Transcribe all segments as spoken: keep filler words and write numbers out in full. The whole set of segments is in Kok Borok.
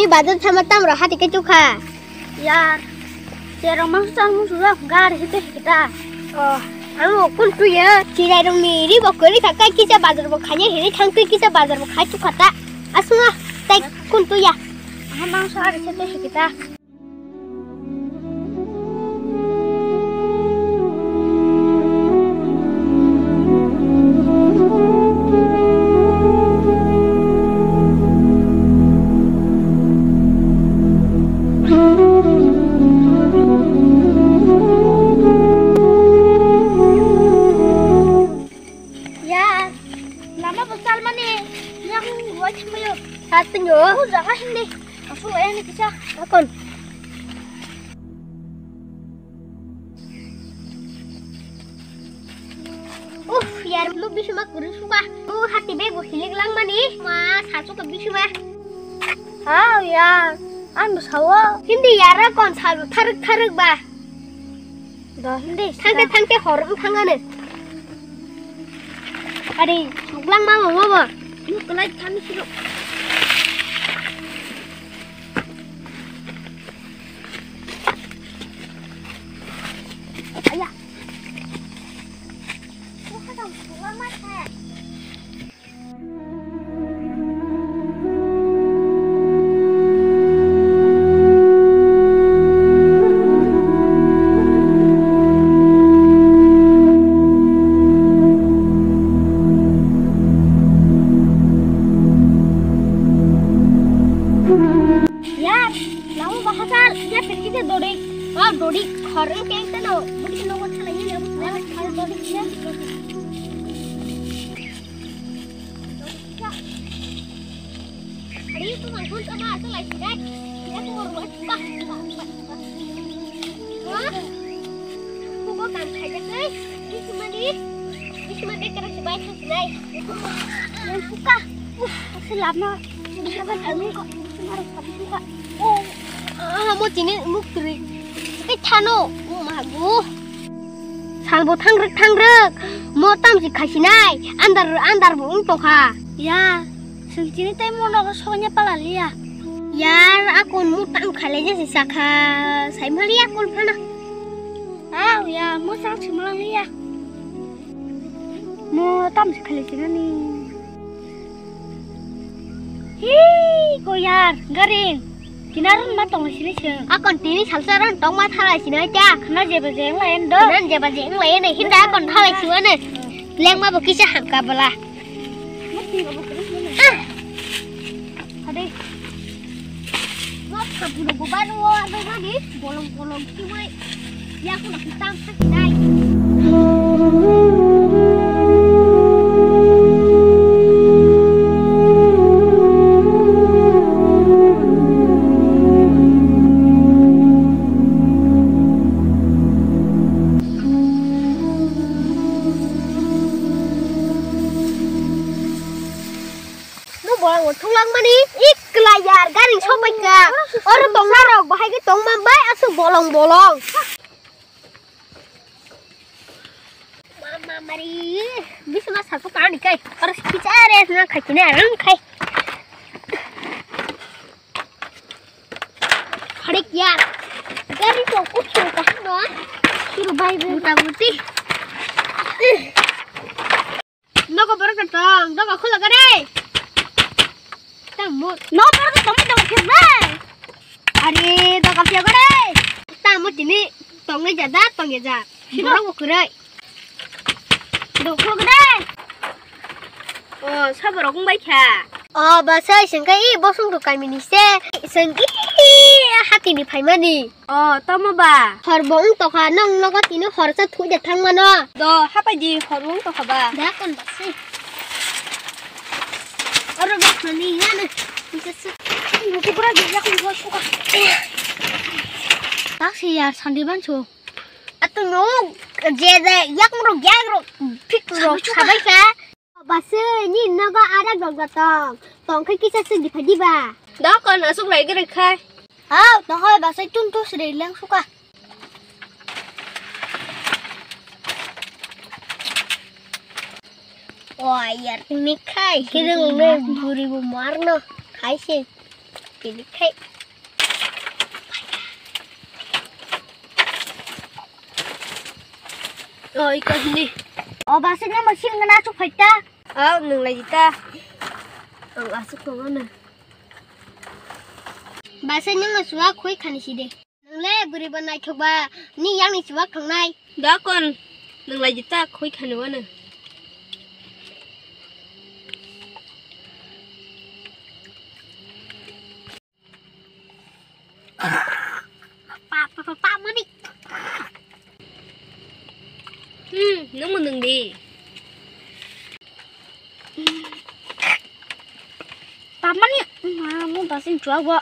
Bazar thangma tamrok hati khe tukha. Yar, cherok mangsa chal musulo, gari hete hita. Oh, ang okun tuya, chirai rong ni ri bo kori kha, kai kisa bazar bo khanya hiri thang tui kisa bazar bo khai tukha ta. Asuna, tai kun tuya. Aha mangsa ari hete hita. Ya, lama bo chalmani, yang buat semayo. Satu nyo. Aku jaga hindi. Aku layan ni kisa. Akon. Uff, yar, mo bisma kuru suka. Mo hati be bo hilik lang mani. Ma, sasu ka bisma. Ha, yar. Ang bo sawo. Hindi yara kon salu tharuk tharuk ba. Do hindi. Thangte thangte hor wng thangano. Ari, suklang ma bo bo. Mo kelai thani siro. Aya. Mo ka dong suklang ma tha. Yar, lamu bahasal, ya pergi ke dori. Oh, dori, khorang keng tano. Dori no wachala ye, lamu dori, dori. Ari, tu mangkun sama asal lagi dai. Dia tu orang buat bah. Wah. Aku kok kan kayak guys. Ini cuma di, ini cuma dia kena sebaik selesai. Yang suka. Uh, aku lama. Dia kan kami kok. Cuma harus kami suka. Oh, ah, mau sini, mau kiri. Kita no, mau magu. Salbo thangrwk thangrwk, mo tamsi khaisinai, andar andar bo wng tongkha. Ya, swng chini tei mo nogo sognya pala liya. Yar, akon mo tam khailai jesi sakha, saimali akon phano. Au ya, mo chang simala liya. Mo tamsi khailai sinani. Hi, ko yar, garing. Kinaro ma tong sini sing. Akon tini salsa ron tong ma thalai sini ta. Khna jeba jeng lai endo. Nan jeba jeng lai ne hinda akon thalai sini ne. Leng ma bo kisa hamka bala. Ah. Ade. Mo thabu no go ba no ado ga ni bolong bolong ki mai. Yaku na kitang sa kinai. No bolong thulak mani ikla yar gari sobai ka. Oro tongna rok bahai ke tong man bai asu bolong bolong. Mama mari, bisma saku kani kai. Oro kichare na khai kine rang khai. Khadik ya. Gari to kuchu ka no. Suru bai bai. Muta muti. Nogo borok tong, doga khulok gare. Tamo. No borok tong, doga khulok gare. Are, doga khulok gare. Tamo tini tongni jada, tongni ja. Borok bo kwrwi. Doga khulok gare. O, saborok wng bai kha. O, basai sengkai i bosong to kamini se. Sengki hatini phaimani. O, tamo ba? Hor bo wng tokha, nong nogo tini horsa thwi de thang mano. Do, hapai di hor bo wng tokha ba? Da kon ba se. Oro ba khani ya na. Nungke pura di yak ni hor suka. Tak se yar sandi ban so. Atu no je de yak ro gyak ro fik ro sabai kha. Basai ni nogo arak rok da tong. Tong khai kisa sing di phai di ba. Da kon asuk rai gre khai. Hau, tong khai basai tun tu sri leng suka. O yar ni khai. Kiri ngai buri bu mar no. Khai se. Tini khai. Oi, kahini. O, basa nang ma sim gana chu phaita. Au, nung lai ta. Ang asuk tongo na. Basa nang ma suwa khoi khani si de. Nung le bwrwi bo naithok ba, ni yang ni chuwak thongnai. Da kon, nung lai jita khoi khani wano. Pa, pa, pa, pa, mani. Hmm, nung mo nung di. Tamani, ma, mo basing chuak bo.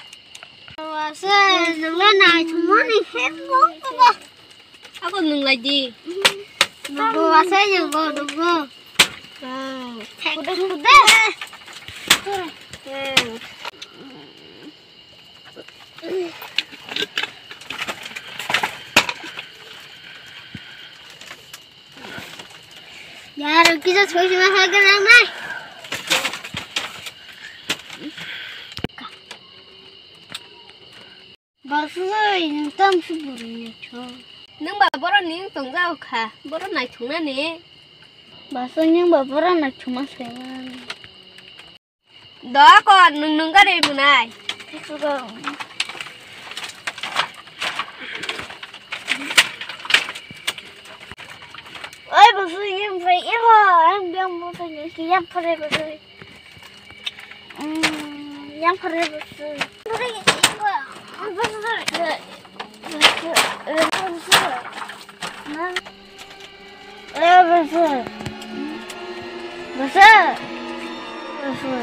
Wasai, nang le nai thumani hem mo ba. Ako nung lai di. Nunggu wasai nunggu, nunggu. Ah, kuda, kuda. Yar, kisa soi sima hai ka nang nai. Basai, nung tam su buru ya cho. Nung ba boro ni tong jao kha, boro nai thung na ne. Basai, nung ba boro nai thung ma sai man. Doko, nung nung gari bunai. Oi, bwswk yang phai eba, ang biyang bwswk yang phare bwswk. Mm, yang phare bwswk. Bwswk, bwswk, bwswk, bwswk. Eh, basa. Basa. Basa.